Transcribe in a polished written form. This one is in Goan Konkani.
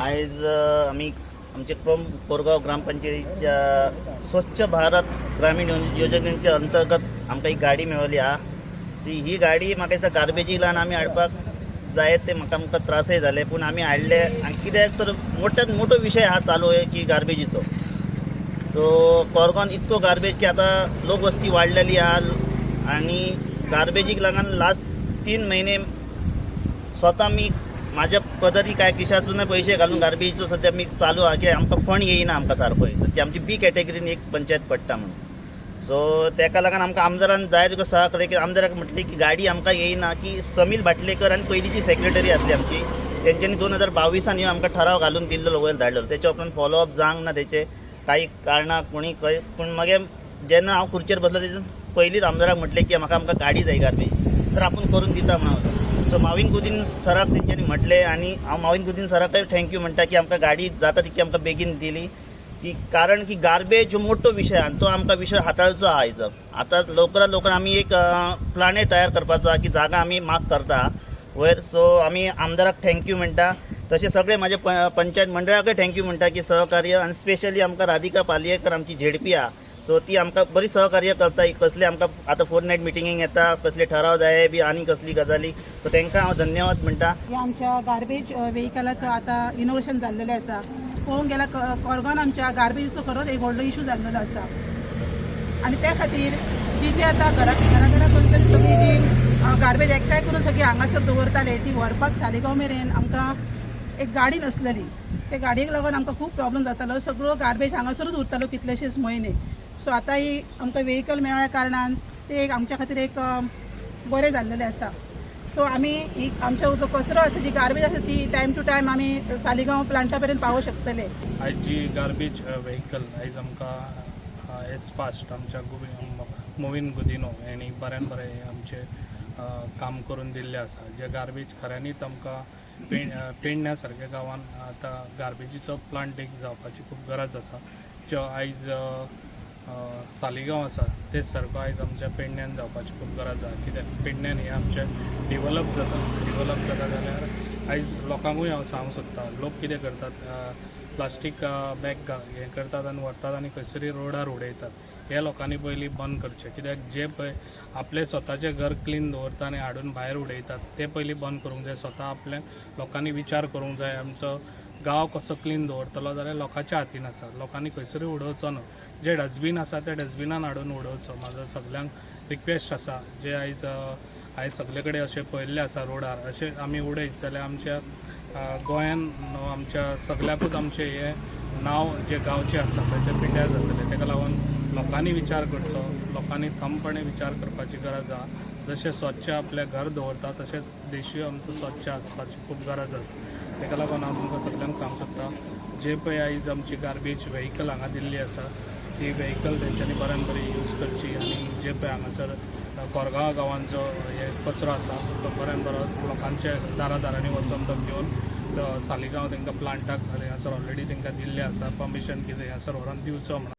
आयज आमी आमचे क्रोम कोरगांव ग्रामपंचायतीच्या स्वच्छ भारत ग्रामीण योजनेच्या अंतर्गत आमकां एक गाडी मेळ्ळी आहा. सी ही गाडी म्हाका दिसता गार्बेजीक लागून आमी हाडपाक जाय ते म्हाका आमकां त्रासय जाले, पूण आमी हाडले. आनी कित्याक तर मोठ्यात मोठो विशय हा चालू आहे की गार्बेजीचो. सो कोरगांवान इतको गार्बेज की आतां लोकवस्ती वाडलेली आहा आनी गार्बेजीक लागून लास्ट 3 म्हयने स्वता मी माझ्या पदरी काय खिशातून पैसे घालून गार्बेजचो सध्या मी चालू आहा की आमकां फंड येयना आमकां सारको, की आमची बी कॅटेगरीन एक पंचायत पडटा म्हणून. सो तेका लागून आमकां आमदारान जाय तुका सहकार्य की आमदाराक म्हटलें की गाडी आमकां येयना की समील भाटलेकर आनी पयलींची सेक्रेटरी आसली आमची, तेंच्यांनी 2022 ह्यो आमकां ठराव घालून दिल्लो, वयर धाडलेलो. तेच्या उपरांत फॉलोअप जावंक ना तेचे काही कारणां कोणी खंय. पूण मागीर जेन्ना हांव खुर्चेर बसलो तेच्या पयलींच आमदाराक म्हटलें की म्हाका आमकां गाडी जाय गार्बेज, तर आपूण करून दिता म्हणून. सो माविन गुदीन सराक तेंच्यांनी म्हटलें आनी हांव माविन गुदीन सराकय thank you म्हणटा की आमकां गाडी जाता तितकी आमकां बेगीन दिली, की कारण की गार्बेज हो मोठो विशय आनी तो आमकां विशय हाताळचो आहा आयज. आतां लवकरात लवकर आमी एक प्लानय तयार करपाचो आहा की जागा आमी मार्क करता वयर. सो आमी आमदाराक thank you म्हणटा, तशें सगळे म्हाजे पंचायत मंडळाकय thank you म्हणटा की सहकार्य. आनी स्पेशली आमकां राधिका पालयेकर आमची झेडपी आहा, सो ती आमकां बरी सहकार्य करता. कसले आमकां आतां फोर नायट मिटिंगेक येता, कसले ठराव जाय बी आनी कसली गजाली, सो तांकां हांव धन्यवाद म्हणटा. हे आमच्या गार्बेज वेहिकलाचो आतां इनोग्रेशन जाल्लेलें आसा. पळोवंक गेल्यार कोरगांवान आमच्या गार्बेजीचो खरोच एक व्हडलो इशू जाल्लेलो आसा आनी त्या खातीर जी जी आतां घरा घरा घरा करून तरी सगळी जी गार्बेज एकठांय करून सगळी हांगासर दवरताले, ती व्हरपाक सालिगांव मेरेन आमकां एक गाडी नासलेली. ते गाडयेक लागून आमकां खूब प्रॉब्लम जातालो. सगळो गार्बेज हांगासरूच उरतालो कितलेशेच म्हयने. सो आतां ही आमकां वेहिकल मेळ्ळ्या कारणान ते एक आमच्या खातीर एक बरें जाल्लेलें आसा. सो आमी ही आमच्या जो कचरो आसा, जी गार्बेज आसा, ती टायम टू टायम आमी सालिगांव प्लांटा मेरेन पावोवंक शकतले. आयज जी गार्बेज व्हेकल आयज आमकां एस फास्ट आमच्या मोविन गुदिनो हेणी बऱ्यान बरें आमचें काम करून दिल्लें आसा. जे गार्बेज खऱ्यांनीच आमकां पेडण्या सारक्या गांवान आतां गार्बेजीचो प्लांट एक जावपाची खूब गरज आसा. जो आयज अ, अ, सालिगांव आसा तेच सारको आयज आमच्या पेडण्यान जावपाची खूब गरज आसा, कित्याक पेडण्यान हें आमचें डेवलप जाता. डेवलप जाता जाल्यार आयज लोकांकूय हांव सांगूंक सोदता, लोक कितें करतात, प्लास्टीक बॅग हें करतात आनी व्हरतात आनी खंयसरी रोडार उडयतात. हे लोकांनी पयलीं बंद करचें, कित्याक जे पळय आपलें स्वताचें घर क्लीन दवरता आनी हाडून भायर उडयतात ते पयलीं बंद करूंक जाय. स्वता आपल्या लोकांनी विचार करूंक जाय, आमचो गांव कसो क्लीन दवरतलो जाल्यार लोकांच्या हातीन आसा. लोकांनी खंयसरूय उडोवचो न्हू, जे डस्टबीन आसा त्या डस्टबिनान हाडून उडोवचो. म्हाजो सगल्यांक रिक्वेस्ट आसा. जे आयज आयज सगळे कडेन अशें पळयल्लें आसा, रोडार अशें आमी उडयत जाल्यार आमच्या गोंयान न्हू, आमच्या सगल्याकूच आमचें हें नांव जें गांवचें आसा पळय तें पिड्ड्यार जातलें. ताका लागून लोकांनी विचार करचो, लोकांनी थंडपणे विचार करपाची गरज आहा. जशें स्वच्छ आपलें घर दवरता तशें देशूय आमचो स्वच्छ आसपाची खूब गरज आसा. ताका लागून हांव तुमकां सगल्यांक सांगूंक सोदता, जे पळय आयज आमची गार्बेज व्हेकल हांगा दिल्ली आसा ती व्हेकल तेंच्यांनी बऱ्यान बरी यूज करची आनी जे पळय हांगासर कोरगांव गांवान जो हे कचरो आसा तो बऱ्यान बरो लोकांच्या दारा दारांनी वचोन तो घेवन तो सालिगांव तांकां प्लांटाक हांगासर ऑलरेडी तांकां दिल्लें आसा परमिशन कितें हांगासर व्हरोन दिवचो म्हणून.